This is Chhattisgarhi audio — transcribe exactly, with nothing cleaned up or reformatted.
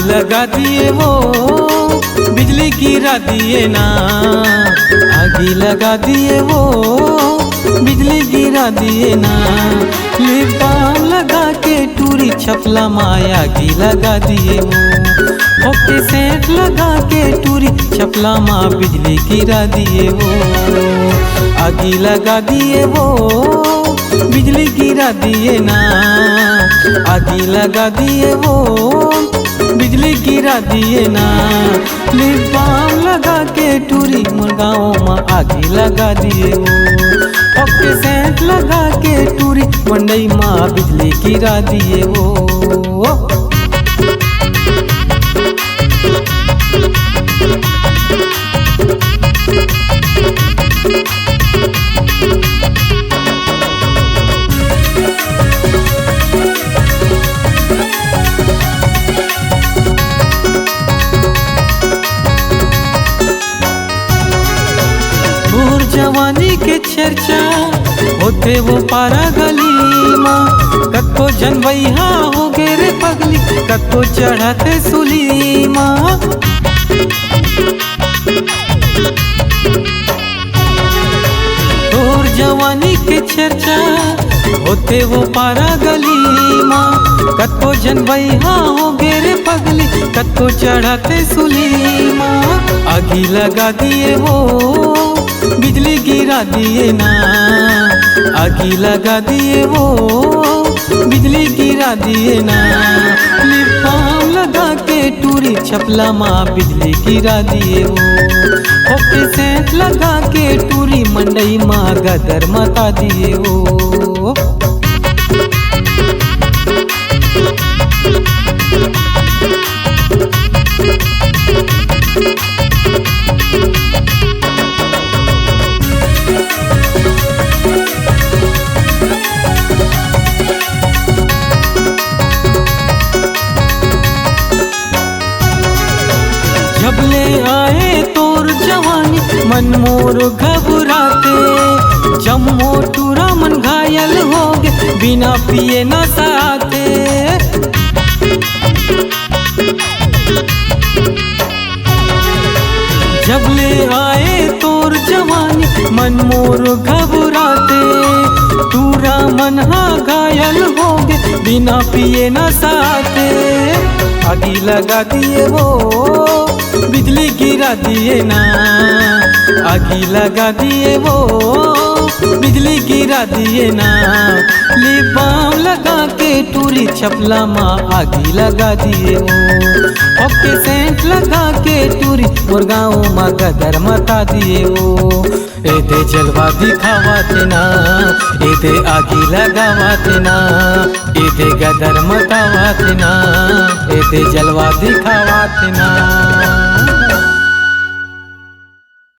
लगा दिए वो, बिजली गिरा दिए ना, आगी लगा दिए वो, बिजली गिरा दिए ना। लिप बाम लगा के टूरी छपला मा आगी लगा दिए वो, ओके सेंट लगा के टूरी छपला मा बिजली गिरा दिए वो, आगी लगा दिए वो, बिजली गिरा दिए ना, आगी लगा दिए वो, बिजली गिरा दिए ना। लिप बाम लगा के टूरी मोर गाँव मा आगी लगा दिए वो, ओके सेंट लगा के टूरी मंडई मा बिजली गिरा दिए वो। तोर जवानी के चर्चा होथे वो पारा गली मा, कतको झन बइहा होगे रे पगली, कतको चढ़थे सुली मा। तोर जवानी के चर्चा होथे वो पारा गली मा, कतको झन बइहा होगे रे पगली, कतको चढ़थे सुली मा। आगी लगा दिए वो, बिजली गिरा दिए ना, आगी लगा दिए वो, बिजली गिरा दिए ना। लिप बाम लगा के टूरी छपला मा बिजली गिरा दिए वो, ओके सेंट लगा के टूरी मंडई मा गदर मता दिए वो। जब ले आए तोर जवानी, मन मोर घबराथे, जम्मो टूरा मन घायल होगे, बिना पिए नसाथे। जब ले आए तोर जवानी, मन मोर घबराथे, टूरा मन हा घायल होगे, बिना पिए नसाथे। आगी लगा दिए वो, बिजली गिरा दिए ना, आगी लगा दिए वो, बिजली गिरा दिए ना। लिप बाम लगा के टूरी छपला मा आगी लगा दिए वो, ओके सेंट लगा के टूरी मोर गाँव मा गदर मता दिए वो। एदे जलवा दिखावत ना, एदे आगी लगावत ना, एदे गदर मतावत ना, एदे जलवा दिखावत ना।